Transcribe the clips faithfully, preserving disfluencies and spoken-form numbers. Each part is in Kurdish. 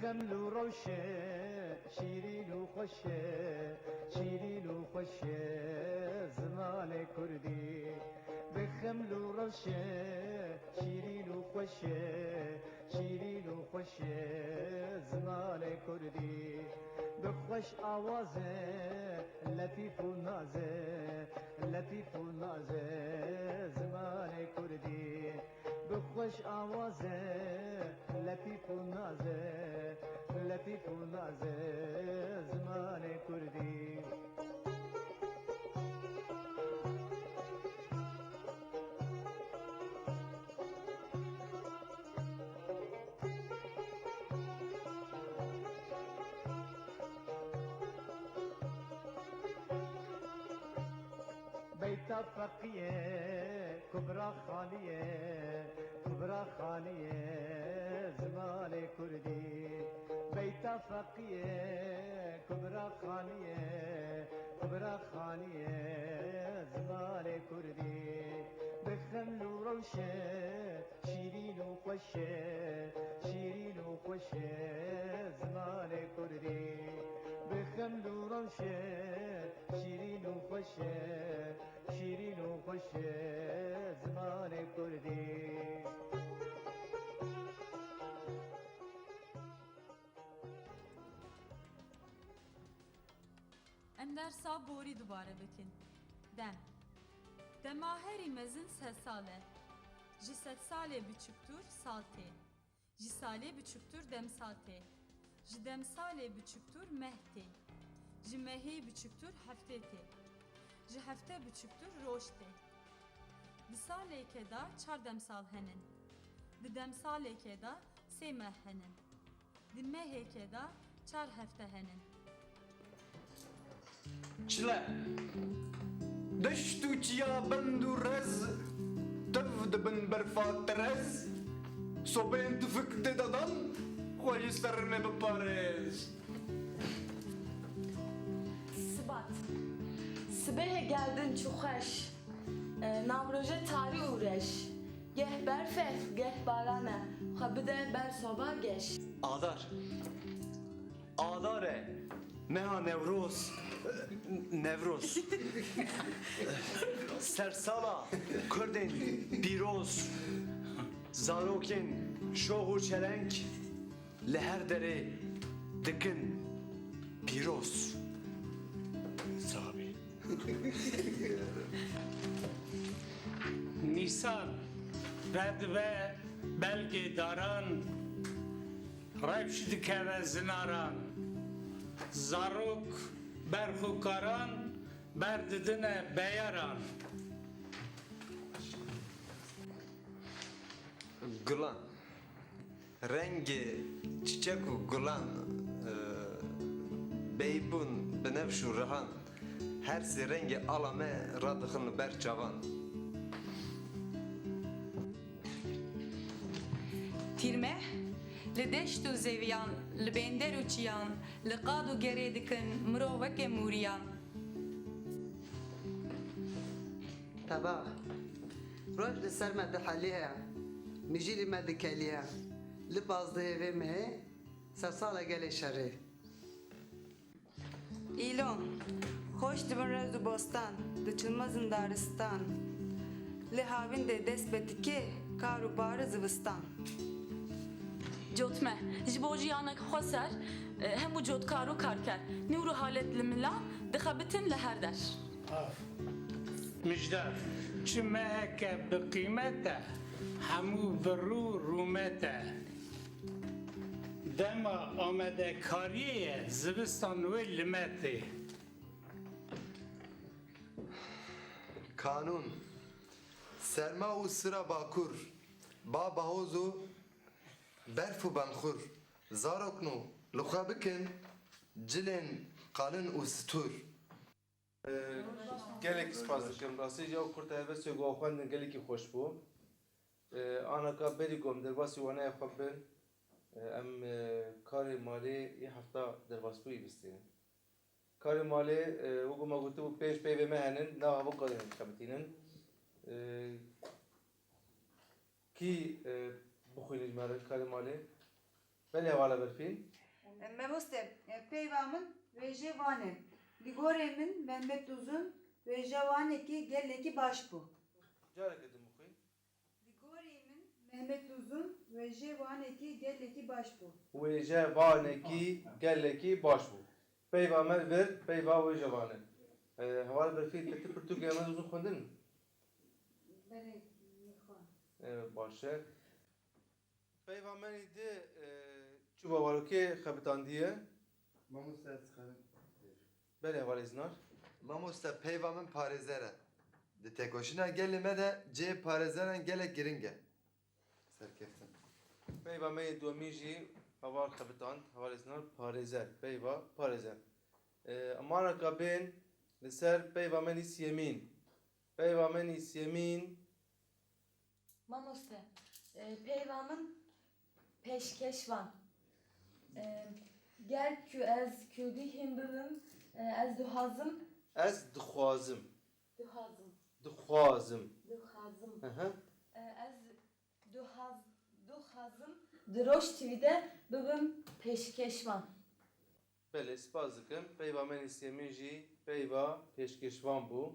Xeml û rewşe, şîrîn û xweş e, şîrîn û xweş e zimanê kurdî. Bi xeml û rewşe, şîrîn û xweş e, şîrîn û xweş e zimanê kurdî. Bi xweş awaze, letîf û naze, letîf û naze zimanê kurdî. Bi xweş awaze, letîf û naze, letîf û naze zimanê kurdî. Beyta Feqîye, Kubra Xanîye, Kubra Xanîye zimanê kurdî. Beyta Feqîye, Kubra Xanîye, Kubra Xanîye zimanê kurdî. Bi xeml û rewşe, şîrîn û xweş e, şîrîn û xweş e zimanê kurdî. Bi xeml û rewşe, şîrîn û xweş e, şîrîn û xweş e zimanê kurdî. Em dersa borî dubare bikin. Dem. Dema herî mezin sedsal e. Ji sedsalê biçûktir sal tê. Ji salê biçûktir demsal tê. Ji demsalê biçûktir meh tê. Ji mehê biçûktir hefte tê. Ji hefte biçûktir roj tê. Di salêke de çar demsal henin. Di demsalêke de sê meh henin. Di mehêke de çar hefte henin. Çile. Deşt û çiya bend û rez, tev dibin berfa terez. Sobeyên tifik tê de dan, xwe ji ser me biparêz. Sibat. Sibehê geldin çi xweş. E, navroje tarî û reş. Geh berf e, geh baran e. Xwe bide ber soba geş. Adar. Adar e. Meha Newroz. Newroz. Sersala Kurdên pîroz. Zarokên şox û çeleng. Li her derê dikin pîroz. Sabî. Nîsan vedibe belgê daran, rewş dikeve zinaran. Zarok berx û karan berdidine beyaran. Gulan. Rengê çiçek û gulan, e, beybûn, binevş û rihan, her sê rengê ala me radixin li ber çavan. Tîrmeh, li deşt û zeviyan, li bênder û çiyan, li qad û gerê dikin mirov weke mûriyan. Tebax. Roj li ser me diheliye, mijîlî me dikeliye. Li pazdehê vê mehê sersala gelê şerê. Îlon, xweş dibin rez û bostan, diçin mezin daristan. Li havîn de dest be tikê, kar û bari zivistan. Cotme, ji bo jiyanek xweser, e, hemû cotkar û karker, nûr û halet li milan, dixebitin li her der. Mijdar, çi meheke bi qîmet e, hemû vir û rûmet e. Dema amadekariyê ye, zivistan wê limet ê. Kanûn, serma û sira bakur, ba bahoz û berf û bemxur, zarokno li xwe bikin cilên qalin û stûr. Gelek spas dikim. Rastî jî ew kurta helbestê ku xwendin gelekî xweş bû. Ana ka berî ku em derbasî waneya xwe bibin, em karê malê yê hefta derbasbûyî bistînin. Karê malê, wekî me gotibû, pênc peyvê me henin, nav hevok kadin dixebitînin. Kî, e, bixwîne ji me re karê malê? Belê hevala Berfîn. Memoste, e, peyva min wêje Van e. Li gorê min Mehmet Uzun wêje Wanekî gelekî baş bû. Careke din bixwî. Li gorî min Mehmet Uzun wêje Wanekî gelekî baş bû. Wêje Wanekî gelekî baş bû. Peyva me li vir, peyva wêje Van e. E, heval Berfîn, te pirtûkê Mehmet Uzun xwendin? Belê, min xwend. E, baş e. Peyva me nî di, e, çi bû, heval, kê xebitandiye? Mamoste, ez dixwazim. Belê, hevalê Zinar. Mamoste, peyva min parêzer e. Di tekoşîna gelê me de cihê parêzeran gelek giring e. Serkeftin. Peyva me yê domî jî heval xebitand, hevalê Zinar, parêzer, peyva parêzer. E, emanaka bên li ser peyva me nî siyemîn. Peyva me nî siyemîn. Mamoste, e, peyva min pêşkeş van. E, ger ku ez kurdî hîn bibim, e, ez dixwazim. Ez dixwazim. Dixwazim. Dixwazim. Dixwazim. Hı hı. E, ez dixwaz-, dixwazim di Roj T V de bibim pêşkeş van. Belê, spas dikim. Peyva me nî siyemîn jî peyva pêşkêşvan bû.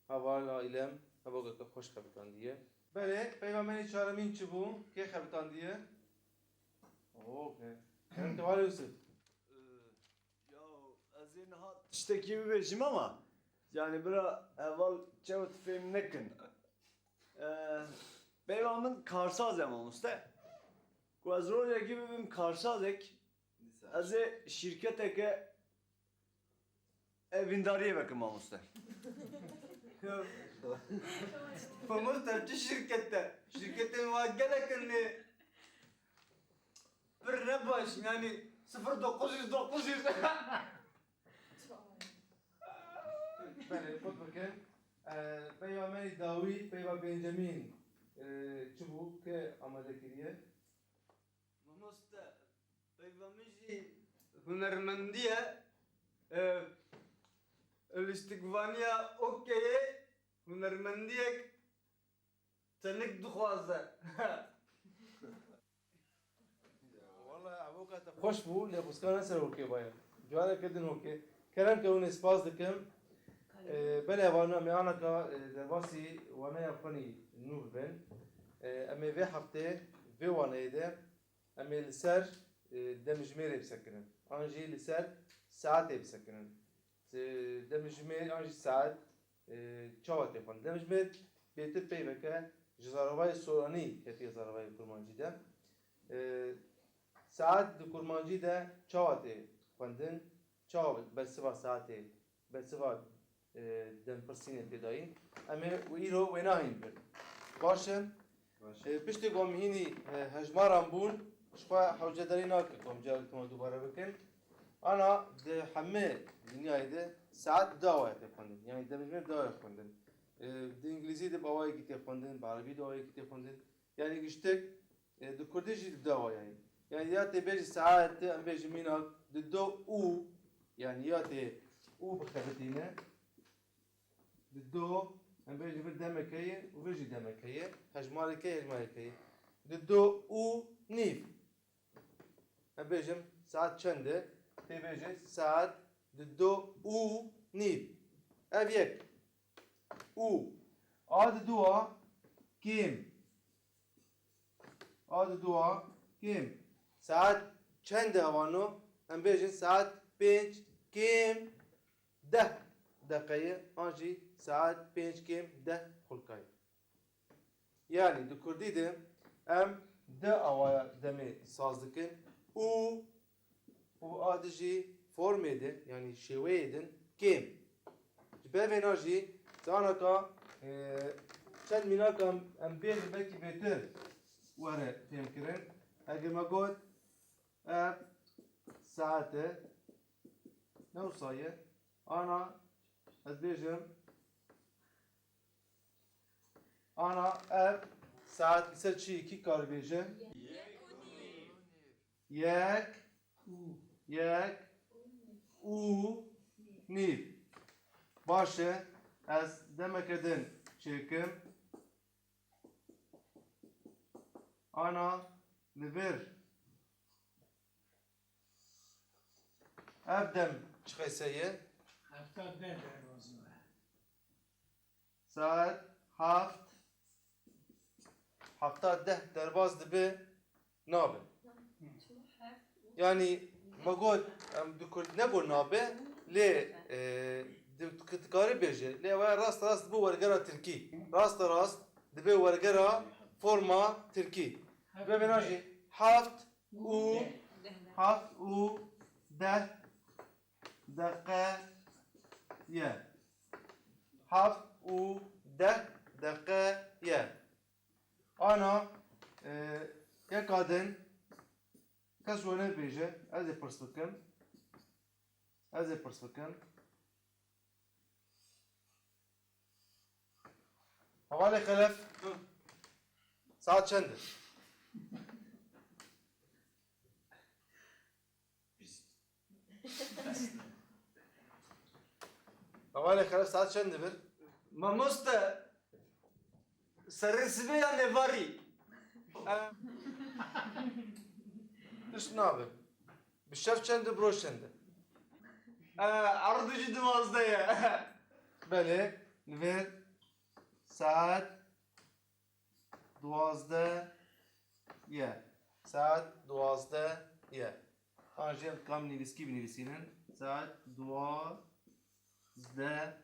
Hevala Îlem, hevokeke xweş xebitandiye. Belê, peyva me nî çaremîn çi bû? Kê xebitandiye? Oo, ke-, kerem te wale Yusuf. Ee, ya, ez ê niha tiştekî bibêjim ama, yani bira heval çewt fêm nekin. Ee, peyva min karsaz e mamoste. Ku ez rojekî bibim karsazek, ez ê şîrketeke evîndariyê vekim mamoste. Mamoste, çi şîrket e? Şîrketên wa gelek in lê pir ne baş in, yanî sifir dokuz yüz dokuz yüz. Belê, xurt bikin. E, peyva me yê dawî, peyva pêncemîn, e, çi bû? Kê amade kiriye? Mamoste, peyva min jî hunermendî ye. E, lîstikvaniya okeyê hunermendiyek tenik dixwaze. Wala evoka te xweş bû, lê xweskan ne ser okê baye. Careke din okê. Kerem ke hûn ê spas dikim. E, belê hevalina me anaka, e, derbasî waneya xwe nî nû bibin. E, em ê vê heftê, vê waneyê de Em ê li ser, e, demjimêrê bisekinin. An jî li ser saetê bisekinin. E, demjimêr an jî saet, e, çawa tê xwendin? Demjimêr bêtir peyveke ji zaravayê soranî ketiye zaravayê kurmancî de. E, saet di kurmancî de çawa tê xwendin? Çawa bersiva saetê, bersiva, e, dempirsînê tê dayîn? Em ê û îro wê nahîn bin. Baş e. Baş e. E, piştî ku em hînî, e, hejmaran bûn, ji xwe hewcedarî nake ku em carek dî dubare bikin. Ana di hemê dinyayê de saet bi du awayê tê xwendin. Yanî demjimêr bi du awayê xwendin. E, di îngilîzî de bi awayekî tê xwendin, bi erebî de awayekî tê xwendin. Yanî giştek, e, di kurdî jî di du awayayî. Yanî ya tê bêjî saet, em bêjî mînak, di do û, yanî ya tê û bixebitîne, di do, em bêjî vir demeke ye û vir jî demeke ye, hejmareke ye, hejmareke ye. Di do û nîv. Em bêjin saet çend e? Tê bêje saet di do û nîv. Ev yek. Û. A di dua kêm. A di dua kêm. Saet çend e hevano? Em bêjin saet pênc kêm deh deqe ye, an jî saet pênc kêm deh xulka ye. Yanî di kurdî de em di awaya demê saz dikin. Û, û a di jî formê de, yanî şêweyê din kêm. Ji ber vêna jî zanaka, e, çend mînaka em, em bêjin belkî bêtir were fêmkirin. Eger me got, ev saet e, ne wisa ye? Ana, ez bêjim, Ana, ev saet li ser çi yekî karibêje? Yek û nîv. Yek, yek û nîv. Baş e, ez demeke din çêkim. Ana, li vir Ev dem çiqase ye? Hefta deh derbazî be. Saet heft. Hefta deh derbaz dibe, nabe. Yanî me got, em di kurd ne got nabe, lê, e, di, di, dikarî bêje. Lê ew rast rast dibe wergera tirkî. Rast rast dibe wergera forma tirkî. Dibe vêna jî heft û, heft û deh deqe ye. Heft û deh deqe ye. Ana, e, yeka din kes wene bêje, ez ê pirs bikim. Ez ê pirs bikim. Hevalê Xelef, saet çend e? Hevalê Xelef, saet çend e bir? Mamoste, serê sibê ya nêvarî? E, tişt nabe. Bi şev çend e, bi roj çend e? E, erdî jî duwazdeh ye. Belê, li vêr saet duwazdeh ye. Saet duwazdeh ye. An jî em dikan nivîskî binivîsînin. Saet duwazdeh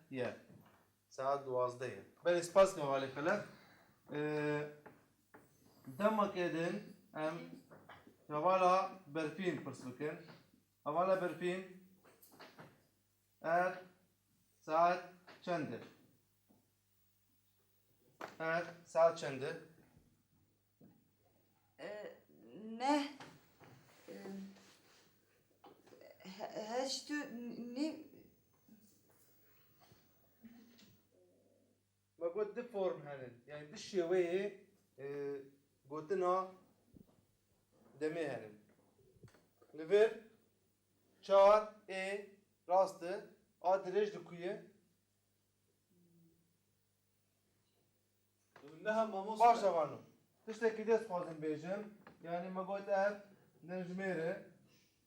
ye. Saet duwazdeh ye. Belê, spas dikim hevalê Xelef. Ee, demeke din em hevala Berfîn pirs bikin. Hevala Berfîn, ev saet çend e? Ev saet çend e? E, neh, e, he-, heşt û nîv. Me got du form hene. Yani du şêweyê, e, gotina demê hene. Li vir çar ê rast e. A dirêj li ku ye? Niha mamoste. Baş e vano. Tiştekî dê dixwazim bêjim. Yani me got ev demjimêr e.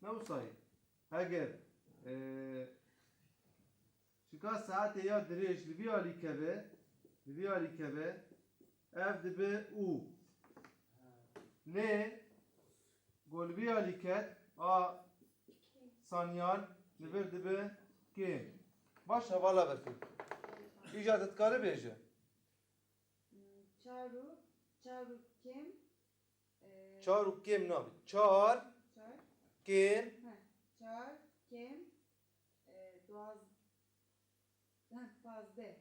Ne wisa ye? Heger, e, çika saetê ya dirêj li vî alî keve, li vî alî keve, ev dibe û. Lê go li vî alî ket, a sanyal li vir dibe kêm. Baş e, hevala Berfîn. Îja tu dikarî bêje. Çar û, çar û kêm, e, çar û kêm nabe. Çar, çar, kêm, he, çar, kêm, e, duwaz-, he, pazdeh.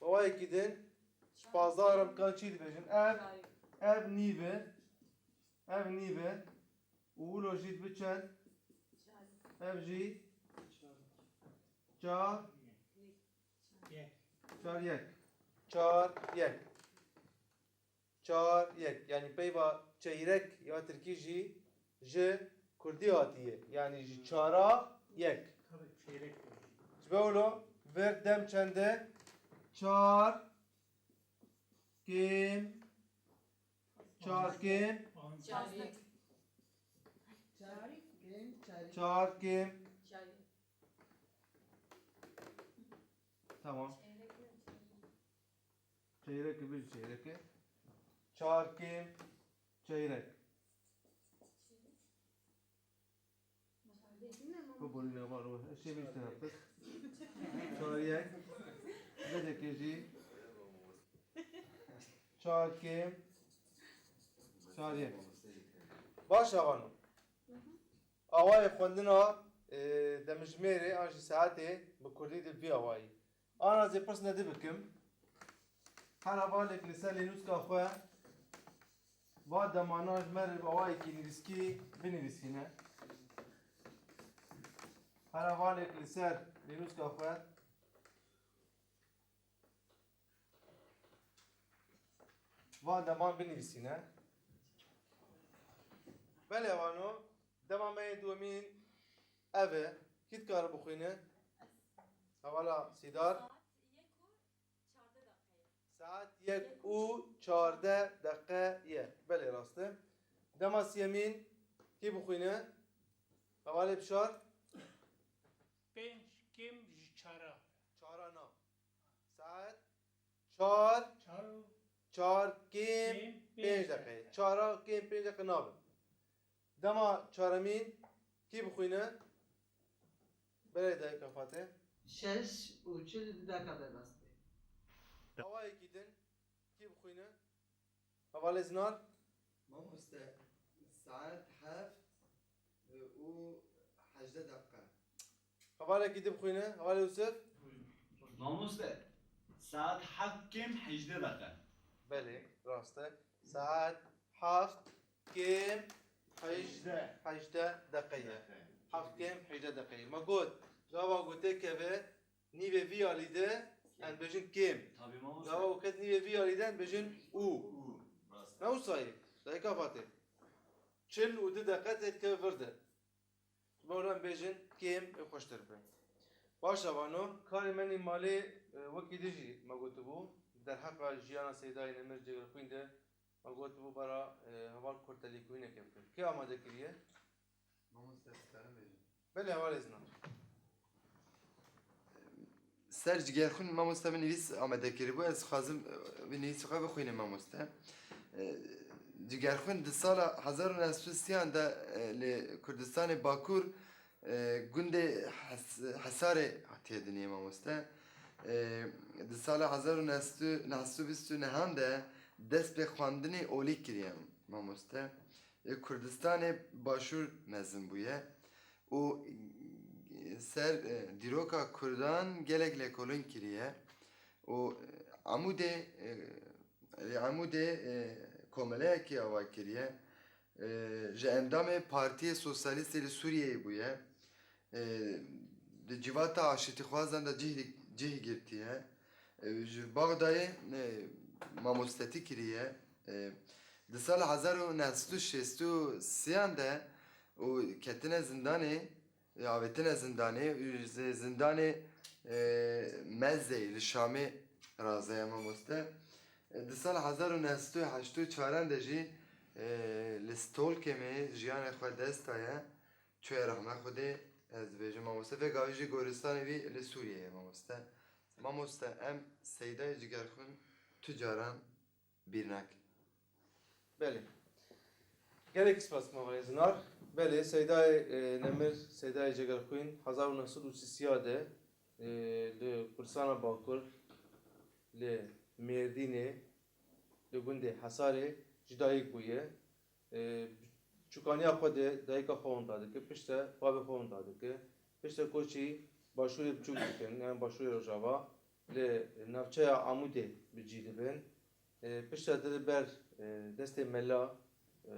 Awayekî din, ji pazdeh re em dikan çi dibêjin? Ev, ev nîv e. Ev nîv e. Û wilo jî dibe çend? Ev jî çar. Çar yek. Çar yek. Çar yek. Yani peyva çeyrek ya tirkî jî ji kurdî hatiye. Yani ji çara yek. Tabii, çeyrek. Ji ber wilo vir dem çend e? Çar kêm, çar kêm. Çar kêm, çar. Çar kêm. Çar. Tamam. Çeyrek, bir çeyrek. Çar kêm çeyrek. Ku borî ne var o. Eşê bir tarafı. Çar yek. Vedeke jî. Çar kêm. Çar yek. Baş e vano. Awayê xwendina, e, demjimêrê an jî saetê bi kurdî di vî awayî. Ana zê pirs ne di bikim. Her hevalek li ser lênûska xwe va demana ji me re bi awayekî nivîskî binivîsîne. Her hevalek li ser lênûska xwe van deman binivîsîne. Belê vano, dema me yê duyemîn ev e. Kî dikare bixwîne? Hevala Sîdar. Saet yek û çardeh deqe ye. Saet yek û çardeh deqe ye. Belê rast e. Dema siyemîn kî bixwîne? Hevalê Bişar? Pênc kêm ji çara. Çara na. Saet çar, çar kêm Kêm pênc pênc deqe. Çara kêm pênc deqe nabe. Dema çaremîn kî bixwîne? Belê dayika Fatê. Şeş û çil û du deqa derbas be. Awayekî din kî bixwîne? Hevalê Zinar? Mamoste, saet heft û hejdeh deqe. Hevalekî din bixwîne, hevalê Yusuf? Mamoste, saet heft kêm hejdeh deqe. Belê, rast e. Saet heft kêm hejdeh, hejdeh deqe ye. Heft kêm hejdeh deqe ye. Me got, gava ku têkeve nîvê vî alî de, em bêjin kêm. Tabii, mamoste. Gava ku ket nîvê vî alî de, em bêjin û. Û, rast. Ne wisa ye? Dayika Fatê. Çil û du deqe têdikeve vir de. Ji bo em bêjin kêm ê xweştir be. Baş e vano, karê menî malê, e, wekî din jî me gotibû, derheqa jiyana Seydayê Nemir Cegerxwîn de me gotibû bara, e, heval kurtelîkirîneke bikin. Kê amade kiriye? Mamoste, ez karim bêjim. Belê, hevalê Zinar. Ser Cigerxwîn mamoste min nivîs amade kiribû. Ez dixwazim, e, vî nivîsê xwe bixwînim mamoste. E, Cigerxwîn di sala hezar û neh sed û sî de, e, li Kurdistanê Bakur, e, gundê Hes-, Hesarê hatiye dinê mamoste. E, di sala hezar û neh sed û, neh sed û bîst û neh de dest bi xwendinê olî kiriye mamoste. Ê Kurdistanê Başûr mezin bûye û ser, e, dîroka Kurdan gelek lêkolîn kiriye û, e, Amûdê, e, li Amûdê, e, komeleyekî ava kiriye. E, ji endamê Partiyê Sosyalîstê li Sûriyeyê bûye. E, di civata aşitîxwazan de cih, cih girtiye. E, ji Baxdayê, e, mamostetî kiriye. E, di sala hezar û neh sed û şêst û sêyan de û ketine zindanê, e, avêtine zindanê û ji zindanê, e, Mezeyê li Şamê razeye mamoste. E, di sala hezar û neh sed û heştê û çaran de jî, e, li Stolkemê jiyanê xwe dest daye. Çûye rehma Xwedê, ez dibêjim mamoste. Vê gavê jî goristanê wî li Sûriyeyê ye mamoste. Mamoste, em Seydayê Cigerxwîn tu caran bîr nakin. Belê. Gelek spas dikim hevalê Zinar. Belê, Seydayê, e, Nemir, Seydayê Cegerxwîn, hezar û neh sed û sî de, e, li Kurdistana Bakur, li Mêrdînê, li gundê Hesarê ji dayik bûye. E, çûkaniya xwe de dayika xwe winda dike, piştre bavê xwe winda dike. Piştre koçî başûrê biçûk dikin, yani başûrê Rojava, li navçeya Amûdê bi cî dibin. E, piştre di ber, e, destê mela, e,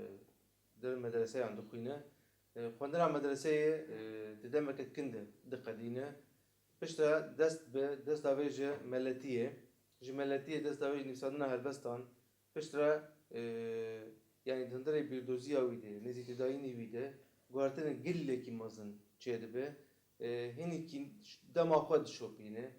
di medreseyan dixwîne. E, xwendina medreseyê, e, di demeke kin de diqedîne. Piştre dest bi dest davêje meletiyê, ji meletiyê dest davêje nivîsandina helbestan, piştre, e, yanî di hundirê bîrdoziya wî de, nêzîkîdayînê wî de guhertinên gelekî mezin çêdibe. E, hinekî dema xwe dişopîne,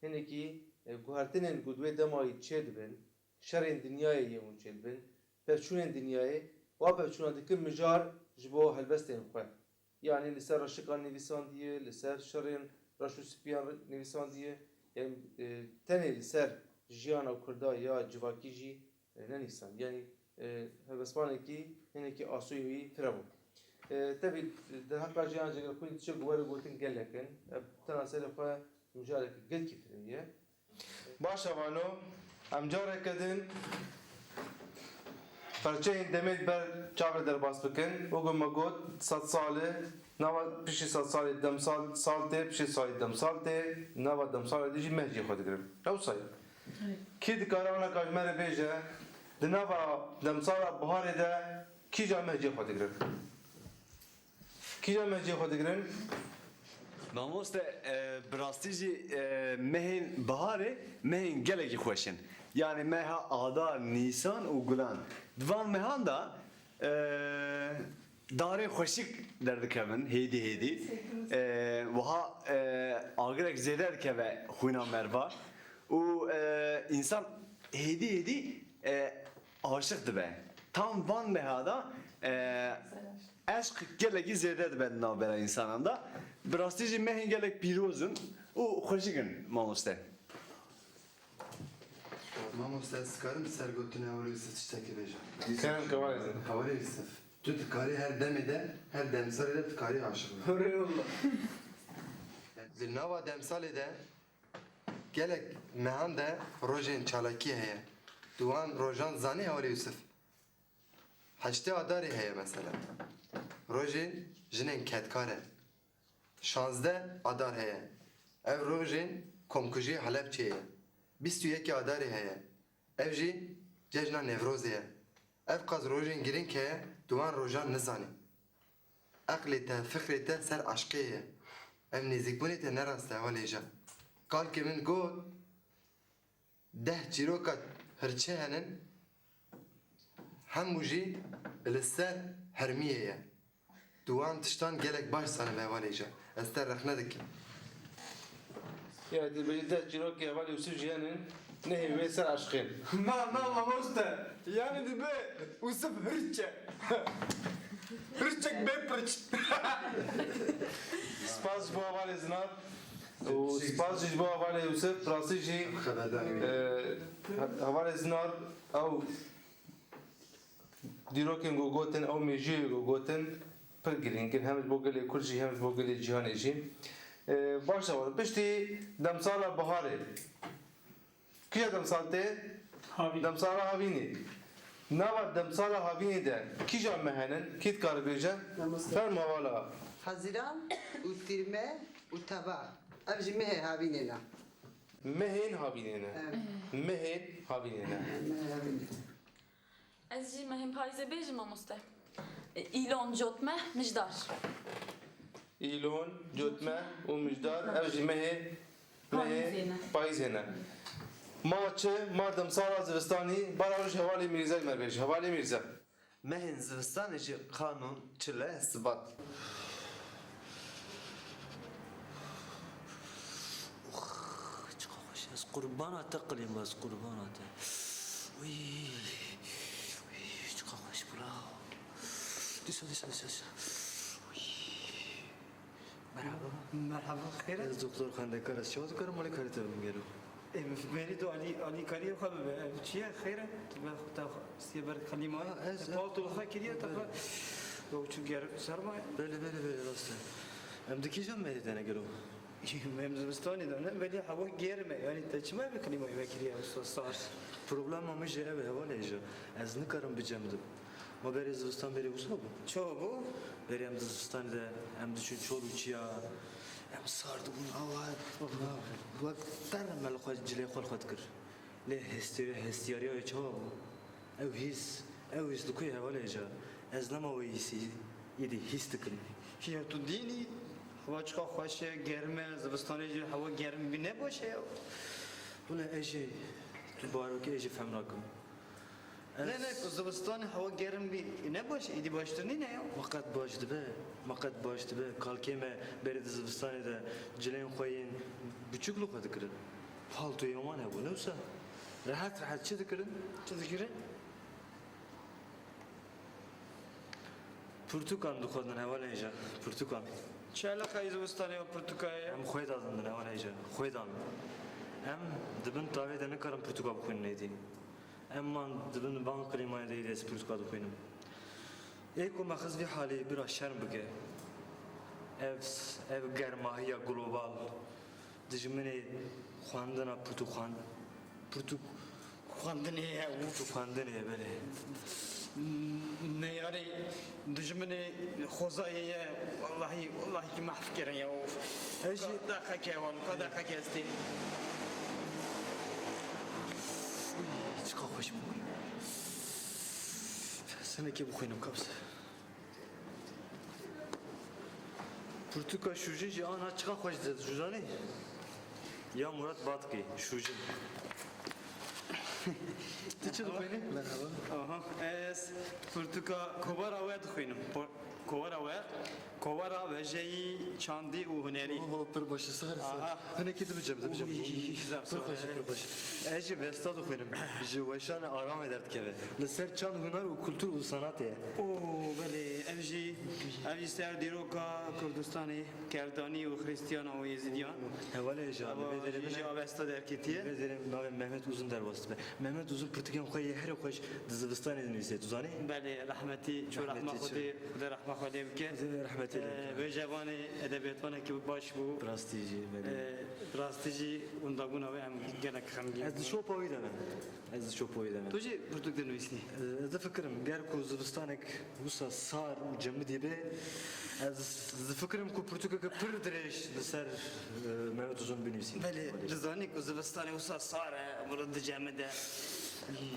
hinekî, e, guhertinên ku di wê demayî çêdibin, şerên dinyayê yên hûn çêdibin, pevçûnên dinyayê, wa pevçûna dikin mijar ji bo helbestên xwe. Yanî li ser reşikan nivîsandiye, li ser şerên reş û spiyan nivîsandiye. Yanî, e, tenê li ser jiyana Kurda ya civakî jî, e, nenivîsandiye. Yanî, e, helbestvanekî hinekî asûyê wî fireh bû. E, tevî, e, derheqa jiyana Cegerxwîn tiştê ku were gotin gelek in. Ev tena serê xwe mijareke gelkî fireh ye. Baş e vano, em careke din perçeyên demê li ber çavê derbas bikin. Wekî me got, sed sal e, nava piştî sed salê demsal, sal tê, piştî salê demsal tê, nava demsalê din jî meh cihê xwe digirin. Ew say. Kî dikare wina ka ji me re bêje, di nava demsala biharê de kîjan meh cihê xwe digirin? Kîjan meh cihê xwe digirin? Mamoste, e, bi rastî jî, e, mehên biharê mehên gelekî xweş in. Yanî meha Adar, Nîsan û Gulan. Di van mehan de, e, darên xweşik derdikevin, hêdî hêdî. E, wiha, e, agirek zêde dikeve xwîna merva. Û, e, însan hêdî hêdî, e, aşiq dibe. Tam van meha de, e, Eşq gelekî zêde dibe di navbera însanan de. Bi rastî jî mehên gelek pîroz in û xweşik in, mamoste. Mamoste, ez karim ser gotinê Hevalê Yusuf tiştekî bêjim? Kerem ke, Hevalê Yusuf. Hevalê Yusuf, tu dikarî her demê de, her demsalê de dikarî aşiq bî. Hore walla. Di nava demsalê de gelek mehan de rojên çalakî heye. Tu wan rojan zanî, Hevalê Yusuf? Heştê Adarê heye mesela. Rojên jinên kedkar e. Şazdeh Adar heye. Ev rojên komkujiyê Helebçeyê ye. Bîst û yekê Adarê heye. Ev jî cejna Newrozê ye. Ev qas rojên girîng heye, tu wan rojan nizanî. Eqlê te, fikrê te ser aşqê ye. Ev nêzîkbûnê te ne rast e, Hevalê Îja. Kalkê min got, deh çîroka hirçê henin, hemû jî li ser hermiyê ye. Tu wan tiştan gelek baş zanibe, Hevalê Îja. Ez te rexne dikim. Ya, dibêjî deh çîrokê Hevalê Yusuf jî henin, nehê wê ser aşqên. Na, na, mamoste. Yani dibe Yusuf hirç e. Hirçek bê pirç. Spas ji bo Hevalê Zinar. Û spas jî ji bo Hevalê Yusuf, rastî jî, e, Hevalê Zinar, ew dîrokên ku gotin, ew mêjiyê ku gotin, pir girîng in, hem ji bo gelê Kurd jî, hem ji bo gelê cîhanê jî. E, baş e, piştî demsala biharê. Kîja demsal tê? Havîn. Demsala havînê. Nava demsala havînê de kîja meh henin? Kî dikare bêje? Mamoste. Fermo, hevala. Hezîran û tîrme û teba. Ev jî mehê havînê ne. Mehên havînê ne. Evet. Mehên havînê ne. Mehê havînê. Ez jî mehên payîzê bêjim, mamoste. E, îlon, cotmeh, mijdar. Îlon, cotmeh û mijdar, ev jî mehê, mehê payîzê ne. Payîzê ne. Ma çi, ma demsala zivistanî, bara ji Hevalê Mîrze me bêje. Hevalê Mîrze. Mehên zivistanê jî xanûn, çile, sibat. Ux, çiqa xweş. Ez qurbana te qilîm, ez qurbana te. Uy, uy, çiqa xweş bû la. Dîsa, dîsa, dîsa, dîsa. Uy. Merhaba. Merhaba, xêr e? Ez doktor xwendekar, ez çawa dikarim alîkarî te bim gelo? Em, berî tu alî, alîkariyê xwe bibe. Ev çi ye, xêr e? Tu be xwe te xwe, stê ber klîmayê. Ha, ez, te palto li xwe kiriye, te xwe. Belê. Ew çi germ, serma ye. Belê, belê, belê, rast e. Em di kîjan mehê de ne gelo? Em zivistanê de ne, belê hewa germ e. Yanî te çima bi klîmayê vekiriye wisa sar? Problema min jî ev e, Hevalê Îja. Ez nikarim bicem di. Ma berê zivistan berê wisa bû? Çawa bû? Berê em di zivistanê de, em diçûn çol û çiya, em sar dibûn, awa, wek terre me li xwe, cilê xwe li xwe dikir. Lê hestê-, hestiyariya wê çawa bû? Ew hîs, ew hîs li ku ye, Hevalê Îja? Ez nema wê hîsî, îdî hîs dikim. Ya tu dînî, hewa çiqa xweş e, germ e, zivistanê jî hewa germ bî, ne baş e ya. Wele ez jî, tu bawer bike, ez jî fehm nakim. Ne, ne, ku zivistanê hewa germ bî, ne baş, êdî baştir nîne ya. Ma qet baş dibe, ma qet baş dibe. Kalkê me berê di zivistanê de cilên xwe yên biçûk li xwe dikirin. Paltoyê wan hebû, ne wisa? Rehet rehet çi dikirin? Çi dikirin? Pirtûkan dixwendin, Hevalê Îja, pirtûkan. Çi eleqeyê zivistanê û pirtûkayê ye? Em xwê dadin din, Hevalê Îja, xwê dan. Em di bin tavê de nikarin pirtûka bixwînin êdî. Em man di bin van klîmayê de êdî ez pirtûka dixwînim. Ê ku me xist vî halî bira şerm bike. Ev, ev germahiya global. Dijminê xwendina pirtûk xwend-, pirtûk xwendinê ye û pirtûk xwendinê ye, belê. Neyarê dijminê xwezayê ye, wellahî, wellahî ki mahf kirin ya. Ev jî deqeke wan, ka deqeke estê. Uy, çiqa xweş bû. Senekê bixwînim kabs. Pirtûka şûjin jî ana çiqa xweş dizanî? Ya Murat Batkî, şûjin. Tu çi dixwînî? Merhaba. Aha, ez pirtûka Kobara we dixwînim. Po-, Kovara we, kovara wêjeyî, çandî û hunerî. Oho, pir baş e, sar, sar. Aha. Hinekî din bicem, din bicem. Uy, zaf Pir sar. xweş, pir xweş. Ez jî westa dixwînim. Ji weşanê Aramê derdikeve. Li ser çand, huner û kultur û sanatê ye. Oo, belê. Ev jî, ev jî ser dîroka Kurdistanê, Keldanî û Xrîstiyanan û Êzidiyan. Hevalê ji Ewa, Alî Bey derê jî min e. Avesta derketiye. Vê derê navê Mehmet Uzun derbas dibe. Mehmet Uzun pirtûkên xwe yê herê xweş di zivistanê dinivîse, tu zanî? Belê, rehmetî, çû rehma Rehmetî çû. Xwedê, Xwedê rehma Xwedê bike. Xwedê rehmetê lê Ee, bike. Wê jevanê edebiyatvanekî baş bû. Bi rastî jî, belê. Ee, bi rastî jî windabûna wê em gelek xemgîn Ez di bûn. şopa wî de me. Ez di şopa wî de me. Tu jî pirtûk dinivîsî? Ee, ez difikirim, ger ku zivistanek wisa sar û cemidî be, ez difikirim ku pirtûkeke pir dirêj li ser, e, Mehmet Uzun binivîsî. Belê, tu zanî ku zivistanê wisa sar e, miro dicemide.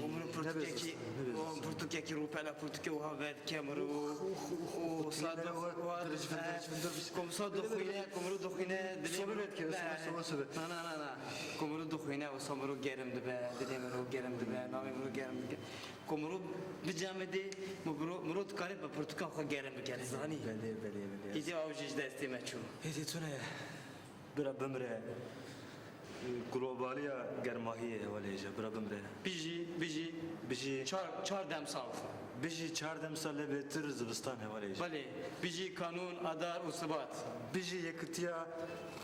Ku miro pirtûkekî, Nebêzin, nebêzin. ku pirtûkekî rûpela pirtûkê wiha vedike miro. Û, û, û, û, û, wisa tînlere dix-, wa, wa, dirij, eh, dirij, dirij. ku wisa dixwîne, ku miro dixwîne, dilê Sobe miro, vedike, sobe, ne. sobe, sobe. Na, na, na, na. Ku miro dixwîne, wisa miro germ dibe, dilê miro germ dibe, navê miro germ dibe. Ku miro bicemide, miro, miro dikare bi pirtûka xwe germ bike, zanî? Belê, belê, belê. Îdî ew jî ji destê me çû. Hêdî tune ye. Bira bimre. Globaliya germahiyê hevalê jî, bira bimre. Bijî, bijî. Bijî. Çar, çar demsal. Bijî çar demsal lê bêtir zivistan hevalê jî. Belê. Bijî kanûn, adar û sibat. Bijî yekitiya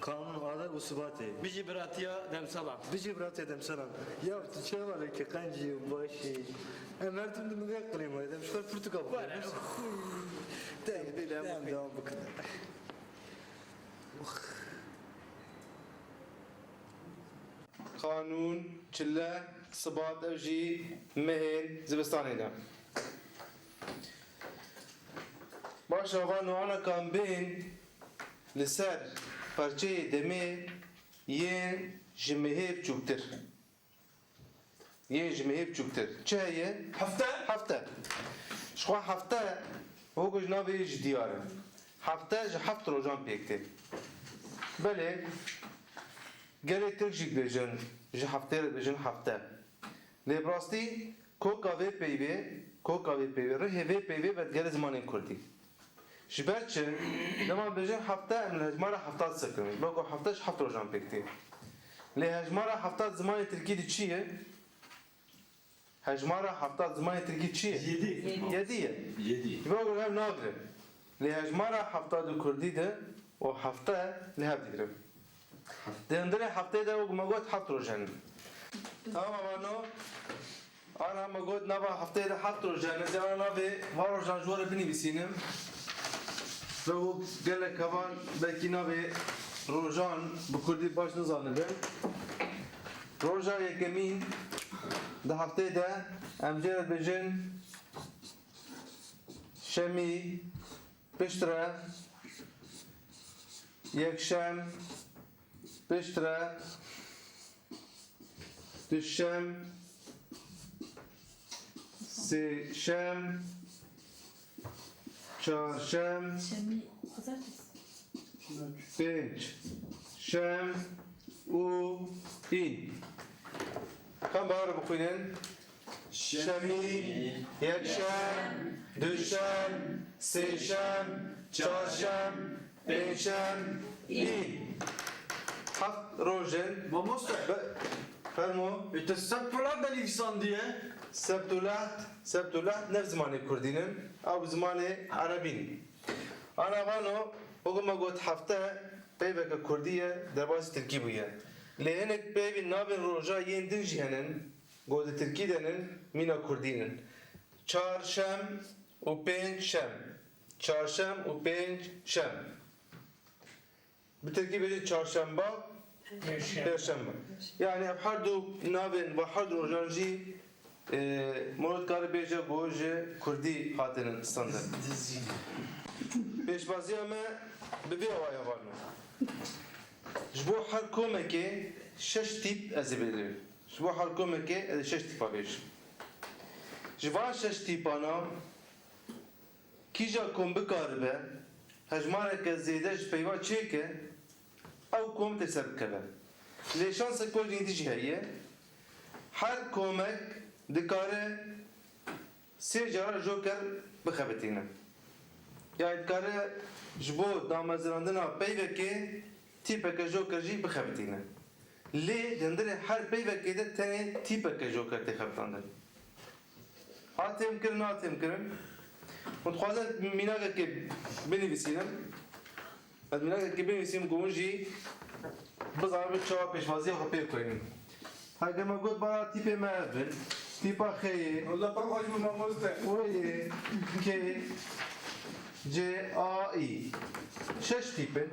kanûn, adar û sibatê. Bijî biratiya demsalan. Bijî biratiya demsalan. Ya tu çawa lê ki qencî û başî. Em her tim di min vê qilê ma, dem ji xwe pirtûka bixwînim. Were. Dem, Tê, dem, tê, em bikin. devam bikin. Kanûn, çile, sibat, ev jî mehên zivistanê ne. Baş e, va nûanekan bên li ser perçeyê demê yên ji mehê biçûktir. Yên ji mehê biçûktir. Çi heye? Hefte. Hefte. Ji xwe hefte, wekî ji navê yê jî diyar e. Hefte ji heft rojan pêk tê. Belê, gelê Tirk jî dibêjin, ji hefteyê re dibêjin hefte. Lê bi rastî koka vê peyvê, koka vê peyvê, rihê vê peyvê vedigere zimanên kurdî. Ji ber çi? Dema bêjin hefte, em li hejmara hefta disekirin. Wekî hefte ji heft rojan pêk tê. Lê hejmara hefta di zimanê tirkî de çi ye? Hejmara hefta di zimanê tirkî çi ye? Yedî. Yedî ye. Yedî. Ji ber ku hev nagirin. Lê hejmara hefta di kurdî de û hefte li hev digirin. Di hundirê hefteyê de wek me got heft roj hene. Tamam, avano. Ana me got nava hefteyê de heft roj hene. Ez ê ana navê van rojan ji we re binivîsînim. Rewok gelek heval belkî navê rojan bi kurdî baş nizanibin. Roja yekemîn di hefteyê de em jê re dibêjin şemî, piştre, yekşem, piştre, duşem, sêşem, çarşem, Şemî, pazartesi. pênc, şem û în. Kan bahar bixwînin. Şemî, yekşem, duşem, sêşem, çarşem, pêncşem, în. Heft roj in. Mamoste. Be-, fermo. E, te sebt û leht de nivîsandiye. Sebt û leht, sebt û leht ne bi zimanê kurdî nin, ew bi zimanê erebî nin. Ana vano, wekî me got hefte peyveke kurdî ye, derbasî tirkî bûye. Lê hinek peyvên navên roja yên din jî henin. Ku di tirkî de nin, mîna kurdî nin. Çarşem û pênc şem. Çarşem û pênc şem. Bi tirkî bêjin çarşemba, Pênc şem. pênc şemba. Yani ev her du navên ve her du rojan jî, e, mirov dikare bêje ku ji kurdî hatinin standin. Pêşbaziya me bi vê awayê hevalno. Ji bo her komekê şeş tîp ez ê bêjim. Ji bo her komekê ez ê şeş tîpa bêjim. Ji van şeş tîpana kîja kom bikaribe hejmareke zêde ji peyva çêke, ew kom tê ser bikeve. Lê şansek wek din jî heye, her komek dikare sê cara joker bixebitîne. Ya dikare ji bo damezirandina peyvekê tîpeke joker jî bixebitîne. Lê di hundirê her peyvekê de tenê tîpeke joker tê xebitandin. A têm kirin, a têm kirin. Hûn dixwazin mînakekê binivîsînim. Ez mînakekê binivîsînim ku hûn jî bizanibin çawa pêşwaziya xwe pê bikînin. Heke me got, bala tîpê me ev in. Tîpa X'ê. Wele pir xweş bû mamoste. Wê yê, K, C, A, I. Şeş tîp in.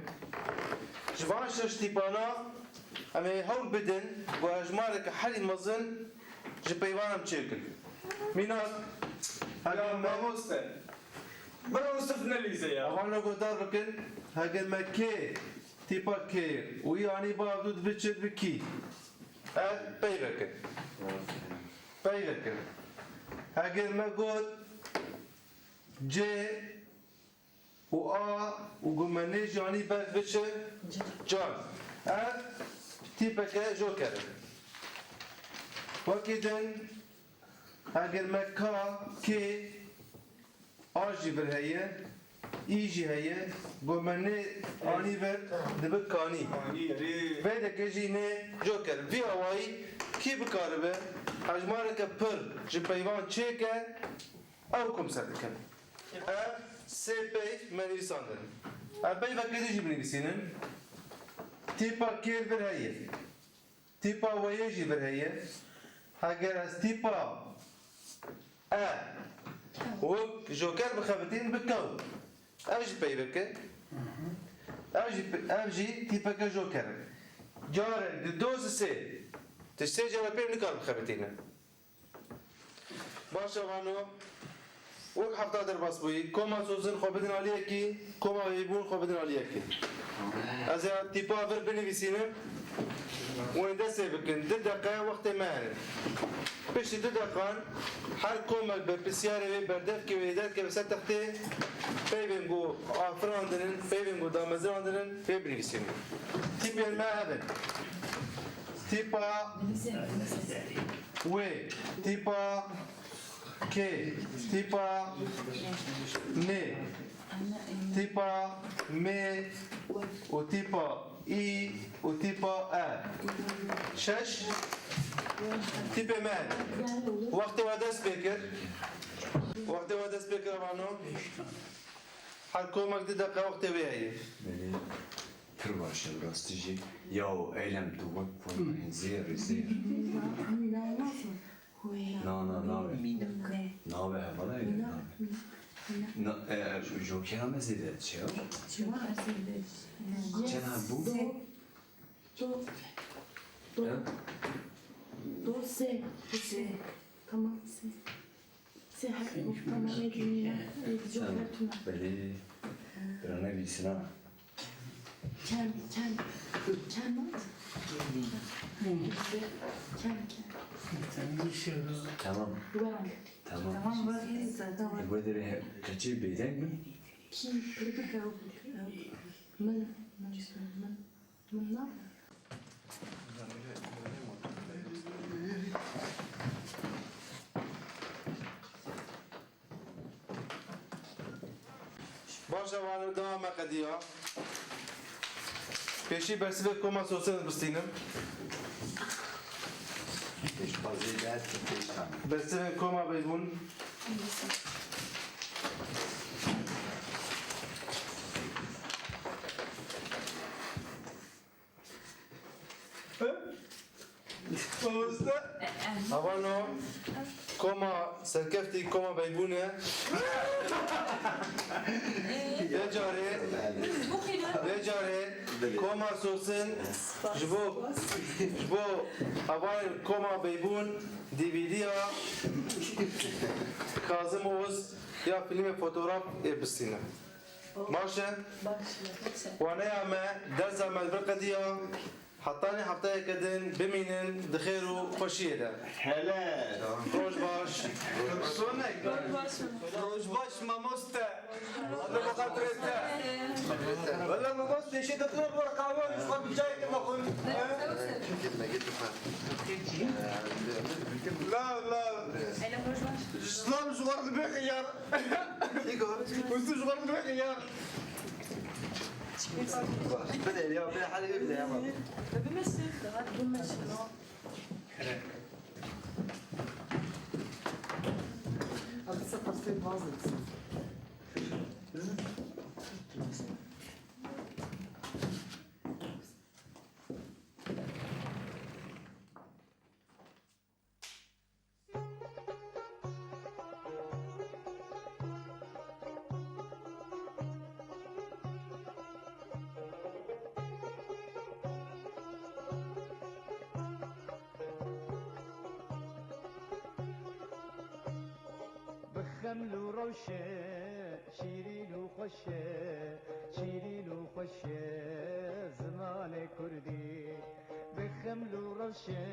Ji van şeş tîpana em ê hewl bidin ku hejmareke herî mezin ji peyvan em çêkin. Mînak, heke Ya me mamoste. Bira Yusuf nelîze ya. Evan lo guhdar bikin, heke me K, tîpa K û î anî bi avdû dibe çi, dibe kî? Ev peyvek e. Peyvek e. Heger me got C û A û got me nê jî anî ber dibe çi? Can. Ev tîpeke joker e. Wekî din heger me K, K, A jî vir heye, î jî heye, got me nê anî vir dibe kanî. Kanî, erê. Vê deke jî nê joker. Vî awayî kî bikaribe hejmareke pir ji peyvan çêke, ew komser dikin. Ev sê peyv me nivîsandin. Em peyveke din jî binivîsînin. Tîpa K vir heye. Tîpa wê yê jî vir heye. Heger ez tîpa E wek joker bixebitînim, bikew. Ev jî peyvek e. Ev jî, ev jî tîpeke joker e. Carek di do sê, tu sê cara pê nikar bixebitîne. Baş e vano, wek hefta derbas bûyî, koma Sosin xwe bidin aliyekî, koma Beybûn xwe bidin aliyekî. Ez ê tîpa vir binivîsînim, wan destê bikin, du deqe wextê me hene. Piştî du deqan her komek berpirsiyarê wê berdevkê wê derdikeve ser textê, peyvên ku afirandin in, peyvên ku damezirandin in, pê binivîsînin. Tîpên me ev in. Tîpa Wê, tîpa K, tîpa N, tîpa M û tîpa I û tîpa E. Şeş tîpê me hene. Wextê we dest pê kir. Wextê we dest pê kir, evano. Her komek du deqe wextê wê heye. Belê, pir baş e, bi rastî jî. Yaw, Eylem, tu wek ku zêr, zêr. Na, na, nabe. Nabe, hevala Eylem, nabe. Na, e, e, jokera me zêde çi ya? Çima zêde? Çend hebû? Do, do, do, sê, sê. Tamam, sê. Sê her tamam, ne dinle. Joker tuna. Belê. Birane bîsina. Çend, çend. Çend mi? Çend, çend. Tamam. Tamam. Tamam, bak, tamam. Bu da keçi beden mi? Kim? Pırdık al. Mı? Mı? Mı? Min na. Baş e, vano dema me qediya. Pêşî bersivê koma Sosin bistînim. Pêşbazî der, pêşan. Bersivê koma Beybûn. Mamoste. Havano, koma serkeftî, koma Beybûne. Vê carê, vê carê koma Sosin ji bo, ji bo hevalên koma Beybûn D V D ya Kazım Oz ya filmê fotograf ê bistîne. Baş e? Baş e. Waneya me, dersa me li vir qediya. Hetanî hefteyeke din bimînin di xêr û xweşiyê de. Hele. Roj baş. Sonek. Roj baş mamoste. Hadi bu xatirê te. Wele mamoste Şî dikine ber qahwe, ji xwe bi cayê te mexwin. La, la. Ji lan ji xwe dibe xiyar. Wî tu ji xwe dibe xiyar. Bide ya, bide hadi bide ya. Bimesî, daha bimesî. Abi, sen pastayı bazı. Bi xeml û rewşe, şîrîn û xweş e, şîrîn û xweş e zimanê kurdî. Bi xeml û rewşe,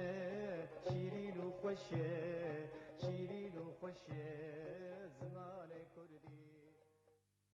şîrîn û xweş e, şîrîn û xweş